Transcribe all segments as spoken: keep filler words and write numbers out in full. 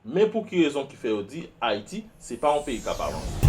Men pou ki rezon ki fè yo di Ayiti se pa yon peyi k ap avanse?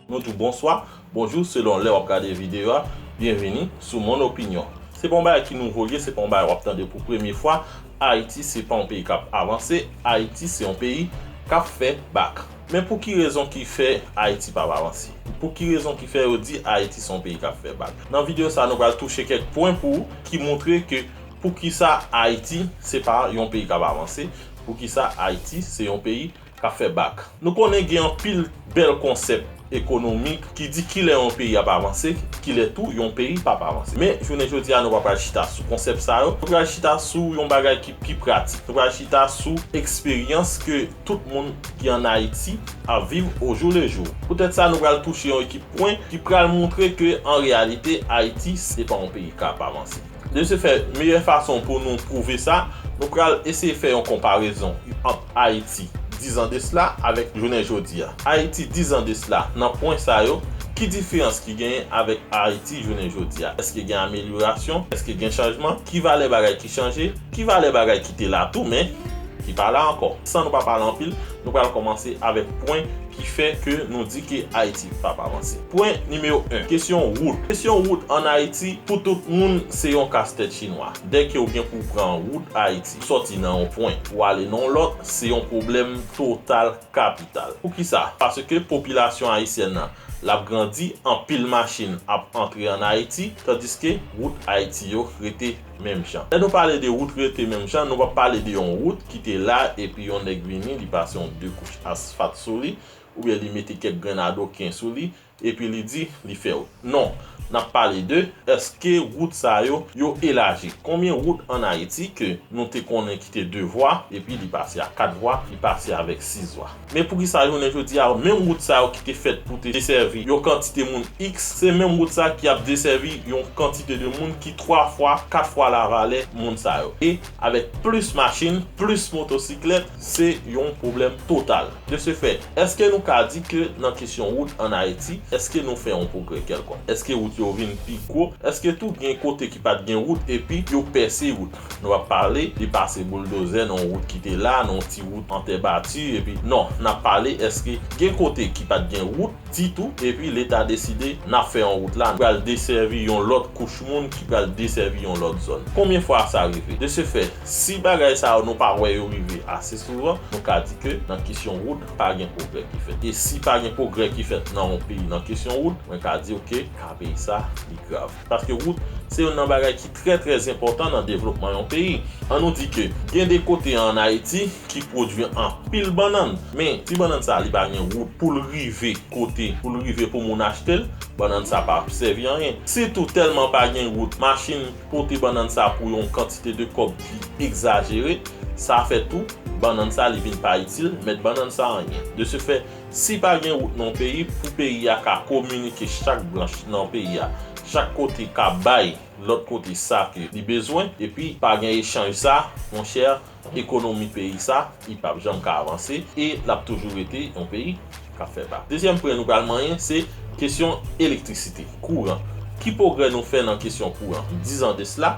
Nou di w bonswa, bonjou, selon lè w ap gade videyo a, byenvini sou Mon Opinion. Se pa yon bagay ki nouvo l ye, se pa yon bagay w ap tande pou premye fwa. Ayiti se pa yon peyi k ap avanse, Ayiti se yon peyi k ap fè bak. Men pou ki rezon ki fè Ayiti p ap avanse? Pou ki rezon ki fè yo di Ayiti se yon peyi k ap fè bak? Nan videyo sa a, nou pral touche kèk pwen pou ou ki montre ke poukisa Ayiti se pa yon peyi k ap avanse, poukisa Ayiti se yon peyi k ap fè bak. Nou konnen gen anpil bèl konsèp ekonomik ki di kilè yon peyi ap avanse, kilè tou yon peyi p ap avanse. Men, jounen jodi a, nou pa pral chita sou konsèp sa yo. Nou pral chita sou yon bagay ki pi pratik. Nou pral chita sou eksperyans ke tout moun ki ann Ayiti ap viv au jour le jour. Poutèt sa, nou pral touche yon ekip pwen ki pral montre ke, an reyalite, Ayiti se pa yon peyi k ap avanse. De ce fait, meyè fason pou nou pwouve sa, nou pral eseye fè yon konparezon ant Ayiti dizan de sila avèk jounen jodi a. Ayiti dizan de sila, nan pwen sa yo, ki diferans ki genyen avèk Ayiti jounen jodi a? Èske gen amelyorasyon? Èske gen chanjman? Ki valè bagay ki chanje? Ki valè bagay ki te la tou, men ki pa la ankò? San nou pa pale anpil, nou pral kòmanse avèk pwen ki fè ke nou di ke Ayiti p ap avanse. Pwen nimewo en, kesyon wout. Kesyon wout ann Ayiti, pou tout moun, se yon kastèt chinwa. Dèke w gen pou w pran wout Ayiti, sòti nan yon pwen pou w ale nan yon lòt, se yon pwoblèm total kapital. Poukisa? Paske popilasyon ayisyèn nan, l ap grandi, anpil machin ap antre ann Ayiti, tandiske wout Ayiti yo rete menm jan. Lè nou pale de wout rete menm jan, nou p ap pale de yon wout ki te la epi yon nèg vini, li pase yon de kouch asfat sou li, oubyen li mete kèk grenn adoken sou li, epi li di li fè wout. Non, n ap pale de èske wout sa yo, yo elaji. Konbyen wout ann Ayiti ke nou te konnen ki te de vwa, epi li pase a kat vwa, li pase avèk sis vwa? Men poukisa jounen jodi a, menm wout sa yo ki te fèt pou te desèvi yon kantite moun iks, se menm wout sa ki ap desèvi yon kantite de moun ki twa fwa, kat fwa lavalè moun sa yo? E avèk plis machin, plis motosiklèt, se yon pwoblèm total. De ce fait, èske nou ka di ke nan kesyon wout ann Ayiti, èske nou fè yon pwogrè kèlkonk? Èske wout yo vin pi gwo? Èske tou gen kote ki pa t gen wout epi yo pèse wout? Nou p ap pale de pase bouldozè nan yon wout ki te la, nan yon ti wout an tè bati, epi non, n ap pale èske gen kote ki pa t gen wout ditou, epi Leta deside n ap fè yon wout la, nou pral desèvi yon lòt kouch moun ki pral desèvi yon lòt zòn. Konbyen fwa sa rive? De ce fait, si bagay sa yo nou pa wè yo rive ase souvan, nou ka di ke nan kesyon wout, pa gen pwogrè ki fèt. E si pa gen pwogrè ki fèt nan yon peyi nan kesyon wout, mwen ka di w ke ka peyi sa, li grav. Paske wout, se youn nan bagay ki trè, trè enpòtan nan devlopman yon peyi. An nou di ke gen de kote ann Ayiti ki pwodui anpil bannann. Men, si bannann sa, li pa gen wout pou l rive kote, pou l rive pou moun achte l, bannann sa pa ap sèvi anyen. Sitou tèlman pa gen wout, machin pote bannann sa pou yon kantite de kòb ki egzajere, sa fè tou, bannann sa, li vin pa itil mèt bannann sa anyen. De ce fait, si pa gen wout nan yon peyi, pou peyi a ka kominike chak branch nan peyi a, chak kote ka bay lòt kote sa ke li bezwen, epi pa gen echanj sa, monchè, ekonomi peyi sa, li p ap janm ka avanse e l ap toujou rete yon peyi k ap fè bak. Dezyèm pwen nou pral manyen, se kesyon elektrisite, kouran. Ki pwogrè nou fè nan kesyon kouran? Dizan de sila,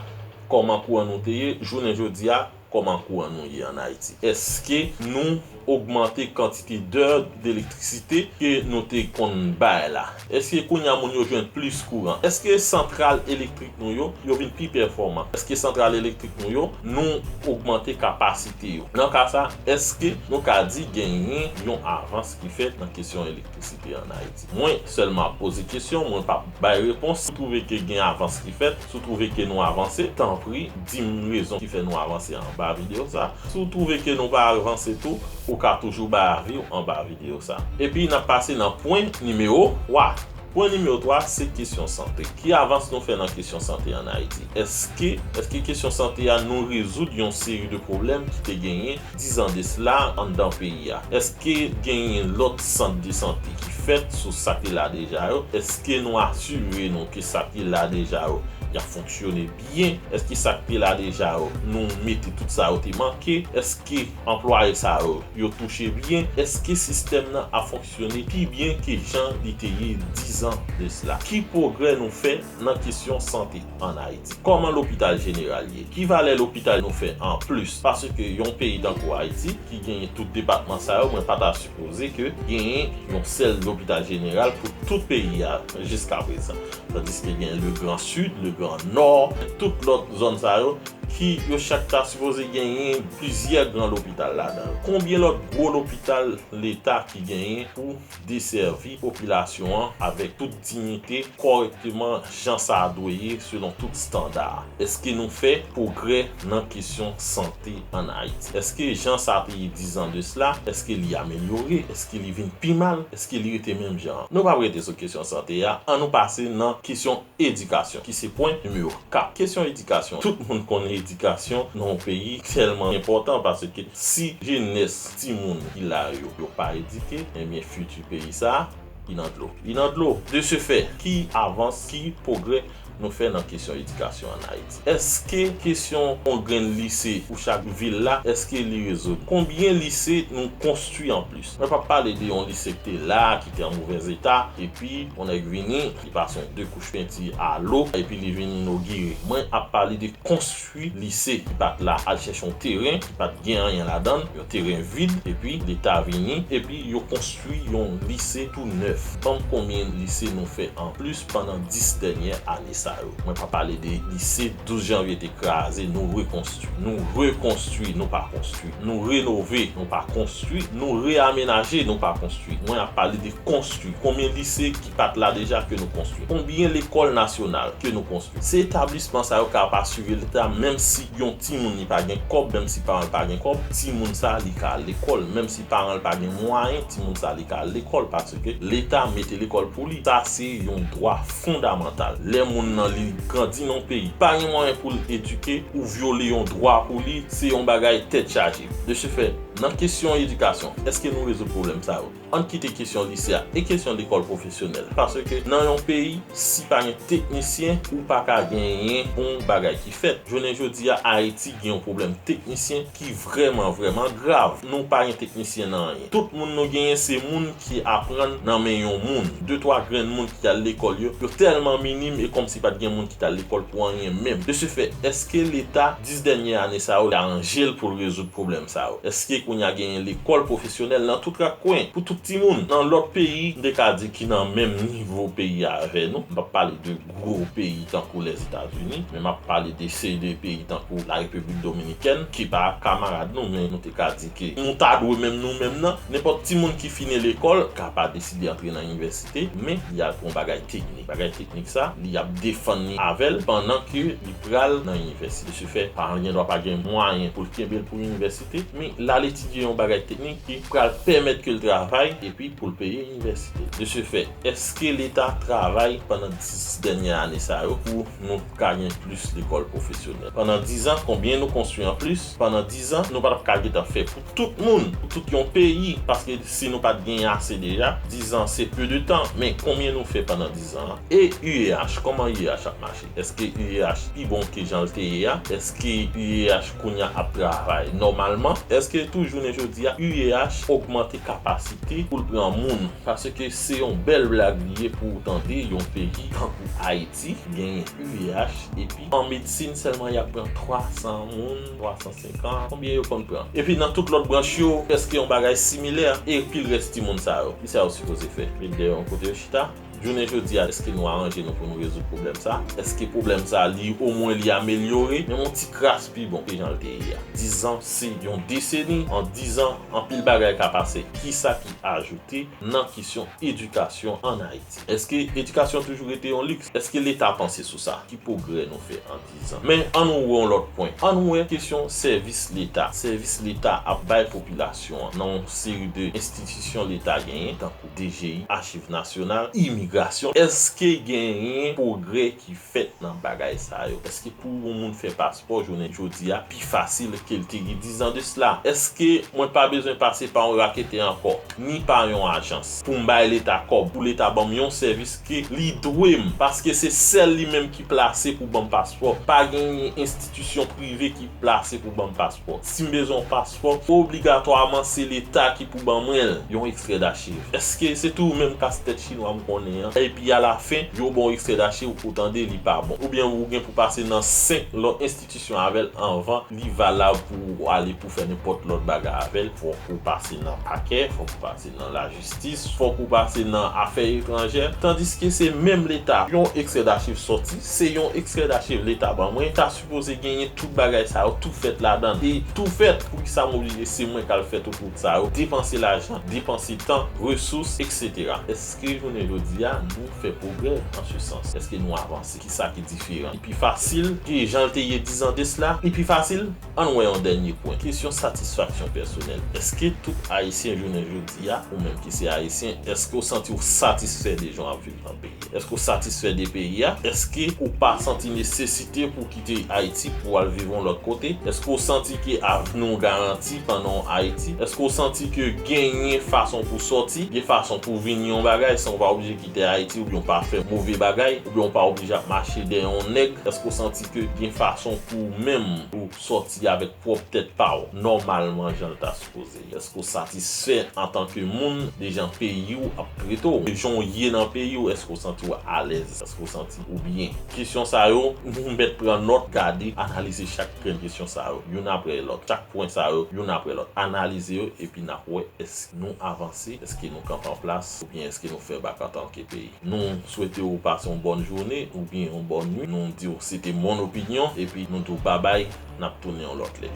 kòman kouran nou te ye, jounen jodi a, kòman kouran nou ye ann Ayiti? Èske nou ogmante kantite dè delektrisite ke nou te konn bay la? Èske kounye a moun yo jwenn plis kouran? Èske santral elektrik nou yo, yo vin pi pèfòman? Èske santral elektrik nou yo, nou ogmante kapasite yo? Nan ka sa, èske nou ka di genyen yon avans ki fèt nan kesyon elektrisite ann Ayiti? Mwen sèlman ap poze kesyon, mwen p ap bay repons. Si w twouve ke gen avans ki fèt, si w twouve ke nou avanse, tanpri, di m rezon ki fè nou avanse anba videyo sa. Si w twouve ke nou pa avanse tou, ou ka toujou bay avi w anba videyo sa. Epi n ap pase nan pwen nimewo twa. Pwen nimewo twa, se kesyon sante. Ki avans nou fè nan kesyon sante ann Ayiti? Èske, èske kesyon sante a nou rezoud yon seri de pwoblèm ki te genyen dizan de sila anndan peyi a? Èske genyen lòt sant de sante ki fèt sou sa k te la deja yo? Èske nou asire nou ke sa k te la deja yo, y ap fonksyone byen? Èske sa k te la deja yo, nou mete tout sa yo te manke? Èske anplwaye sa yo, yo touche byen? Èske sistèm nan ap fonksyone pi byen ke jan li te ye diz an de sila? Ki pwogrè nou fè nan kesyon sante ann Ayiti? Kòman lopital jeneral ye? Ki valè lopital nou fè anplis? Paske yon peyi tankou Ayiti, ki genyen tout depatman sa yo, mwen pa ta sipoze ke genyen yon sèl lopital jeneral pou tout peyi a jiska prezan. Tandiske gen le Grand Sud, le Grand Nord, tout lòt zòn sa yo, ki yo chak ta sipoze genyen plizyè gran lopital ladan yo. Konbyen lòt gwo lopital leta ki genyen pou desèvi popilasyon an avèk tout diyite, kòrèkteman, jan sa dwe ye, selon tout estanda? Èske nou fè pwogrè nan kesyon sante ann Ayiti? Èske jan sa te ye diz an de sila, èske li amelyore? Èske li vin pi mal? Èske li rete menm jan an? Nou p ap rete sou kesyon sante a, ann nou pase nan kesyon edikasyon, ki se pwen nimewo kat. Kesyon edikasyon, tout moun konnen edikasyon nan yon peyi tèlman enpòtan, paske si jenès timoun ki la yo, yo pa edike, ebyen fiti peyi sa a, li nan dlo. Li nan dlo. De ce fait, ki avans, ki pwogrè nou fè nan kesyon edikasyon ann Ayiti? Èske kesyon yon grenn lise pou chak vil la, èske li rezoud? Konbyen lise nou konstwi anplis? Mwen p ap pale de yon lise ki te la, ki te an movèz eta, epi yon nèg vini, li pase yon de kouch penti a lo, epi li vin inogire. Mwen ap pale de konstwi lise ki pa t la, al chèche yon teren ki pa t gen anyen ladan l, yon teren vid, epi leta vini, epi yo konstwi yon lise tou nèf. Ban m konbyen lise nou fè anplis pandan dis dènyè ane sa yo. Mwen pa pale de lise douz janvye te kraze, nou rekonstwi. Nou rekonstwi, nou pa konstwi. Nou renove, nou pa konstwi. Nou reamenaje, nou pa konstwi. Mwen ap pale de konstwi. Konbyen lise ki pa t la deja ke nou konstwi? Konbyen lekòl nasyonal ke nou konstwi? Se etablisman sa yo k ap asire leta, menm si yon timoun li pa gen kòb, menm si paran l pa gen kòb, timoun sa li ka al lekòl. Menm si paran l pa gen mwayen, timoun sa li ka al lekòl, paske leta mete lekòl pou li. Sa se yon dwa fondamantal. Lè moun nan li grandi nan yon peyi, pa gen mwayen pou l edike, ou vyole yon dwa pou li, se yon bagay tèt chaje. De ce fait, nan kesyon edikasyon, èske nou rezoud pwoblèm sa yo? Ann kite kesyon lise a e kesyon lekòl pwofesyonèl. Paske nan yon peyi, si pa gen teknisyen, ou pa ka genyen bon bagay ki fèt. Jounen jodi a, Ayiti gen yon pwoblèm teknisyen ki vrèman, vrèman grav. Nou pa gen teknisyen nan anyen. Tout moun nou genyen, se moun ki aprann nan men yon moun. De, twa grenn moun ki al lekòl yo, yo tèlman minim e kòmsi pa t gen moun ki t al lekòl pou anyen menm. De ce fait, èske leta, dis dènyè ane sa yo, li aranje l pou l rezoud pwoblèm sa yo? Èske kounye a genyen lekòl pwofesyonèl nan tout rak kwen pou tout timoun? Nan lòt peyi, m te ka di ki nan menm nivo peyi a avè nou, m p ap pale de gwo peyi tankou Lèzetazini, men m ap pale de seri de peyi tankou Larepiblik Dominikèn, ki pa kamarad nou, men nou te ka di ke nou ta dwe menm nou menm nan. Nenpòt timoun ki fini lekòl ka pa deside antre nan inivèsite, men li al pou yon bagay teknik. Bagay teknik sa, li ap defann li avè l pandan ke li pral nan inivèsite. De ce fait, paran l gen dwa pa gen mwayen pou l kenbe l pou inivèsite, men l al etidye yon bagay teknik ki pral pèmèt ke l travay epi pou l peye inivèsite. De ce fait, èske leta travay pandan dis dènyè ane sa yo pou nou ka gen plis lekòl pwofesyonèl? Pandan diz an, konbyen nou konstwi anplis? Pandan diz an, nou pa t ap ka gentan fè pou tout moun, pou tout yon peyi, paske si nou pa t genyen ase deja, diz an se peu de tan, men konbyen nou fè pandan diz an an? E U E H, kòman U E H ap mache? Èske U E H pi bon ke jan l te ye a? Èske U E H kounye a ap travay nòmalman? Èske tou jounen jodi a, U E H ogmante kapasite pou l pran moun? Paske se yon bèl blag li ye pou w tande yon peyi tankou Ayiti genyen U E H, epi an medsin sèlman y ap pran twa san moun, twa san senkant, konbyen yo konn pran? Epi nan tout lòt branch yo, èske yon bagay similè? Epi rès timoun sa yo, kisa yo sipoze fè? Ret dèyè yon kote yo chita? Jounen jodi a, èske nou aranje nou pou nou rezoud pwoblèm sa? Èske pwoblèm sa, li omwen li amelyore, menm yon ti kras pi bon ke jan l te ye a? Diz an se yon deseni, an diz an, anpil bagay ka pase. Kisa ki ajoute nan kesyon edikasyon ann Ayiti? Èske edikasyon toujou rete yon liks? Èske leta panse sou sa? Ki pwogrè nou fè an diz an? Men, ann nou wè yon lòt pwen. Ann nou wè kesyon sèvis leta. Sèvis leta ap bay popilasyon an nan yon seri de enstitisyon leta genyen, tankou D G I, Achiv Nasyonal, imigrasyon, imigrasyon. Èske genyen pwogrè ki fèt nan bagay sa yo? Èske pou yon moun fè paspò jounen jodi a pi fasil ke l te gen diz an de sila? Èske mwen pa bezwen pase pa yon raketè ankò, ni pa yon ajans, pou m bay leta kòb, pou leta ban m yon sèvis ke li dwe m, paske se sèl li menm ki plase pou ban m paspò? Pa gen enstitisyon prive ki plase pou ban m paspò. Si m bezwen yon paspò, obligatwaman se leta ki pou ban mwen l. Yon ekstrè dachiv. Èske se tou menm kastèt chinwa m konnen an? Epi alafen, yo ba w ekstrè dachiv, ou tande li pa bon. Oubyen ou gen pou pase nan senk lòt enstitisyon avè l anvan li valab pou ou ale pou fè nenpòt lòt bagay avè l. Fòk ou pase nan pakè, fòk ou pase nan lajistis, fòk ou pase nan afè etranjè. Tandiske se menm leta, yon ekstrè dachiv sòti, se yon ekstrè dachiv leta ban mwen, ta sipoze genyen tout bagay sa yo, tou fèt ladan l. E tou fèt, poukisa m oblije se mwen k al fè tout wout sa yo, depanse lajan, depanse tan, resous, etsetera? Èske jounen jodi a, nou fè pwogrè an se sans? Èske nou avanse? Kisa ki diferan? Li pi fasil ke jan l te ye diz an de sila? Li pi fasil? Ann wè yon dènye pwen. Kesyon satisfaksyon pèsonèl. Èske tout Ayisyen jounen jodi a, ou menm ki se Ayisyen, èske w santi w satisfè de jan w ap viv nan peyi a? Èske w satisfè de peyi a? Èske ou pa santi nesesite pou kite Ayiti pou w al viv yon lòt kote? Èske w santi ke avni w garanti pandan w Ayiti? Èske w santi ke genyen fason pou sòti, gen fason pou vini yon bagay san w pa oblije kite Ayiti, oubyen w pa fè move bagay, oubyen w pa oblije ap mache dèyè yon nèg? Èske w santi ke gen fason pou ou menm ou sòti avèk pwòp tèt pa w, nòmalman jan l ta sipoze ye? Èske w satisfè antanke moun de jan peyi w ap trete w? Jan w ye nan peyi w, èske w santi w alèz? Èske w santi ou byen? Kesyon sa yo, nou mèt pran nòt, gade, analize chak grenn kesyon sa yo, youn apre lòt. Chak pwen sa yo, youn apre lòt. Analize yo, epi n ap wè èske nou avanse, èske nou kanpe an plas, oubyen èske nou fè bak antanke peyi. Nou swete w pase yon bòn jounen oubyen yon bòn nuit. Nou di w se te mon opinyon, epi nou di w babay, n ap tounen yon lòt lè.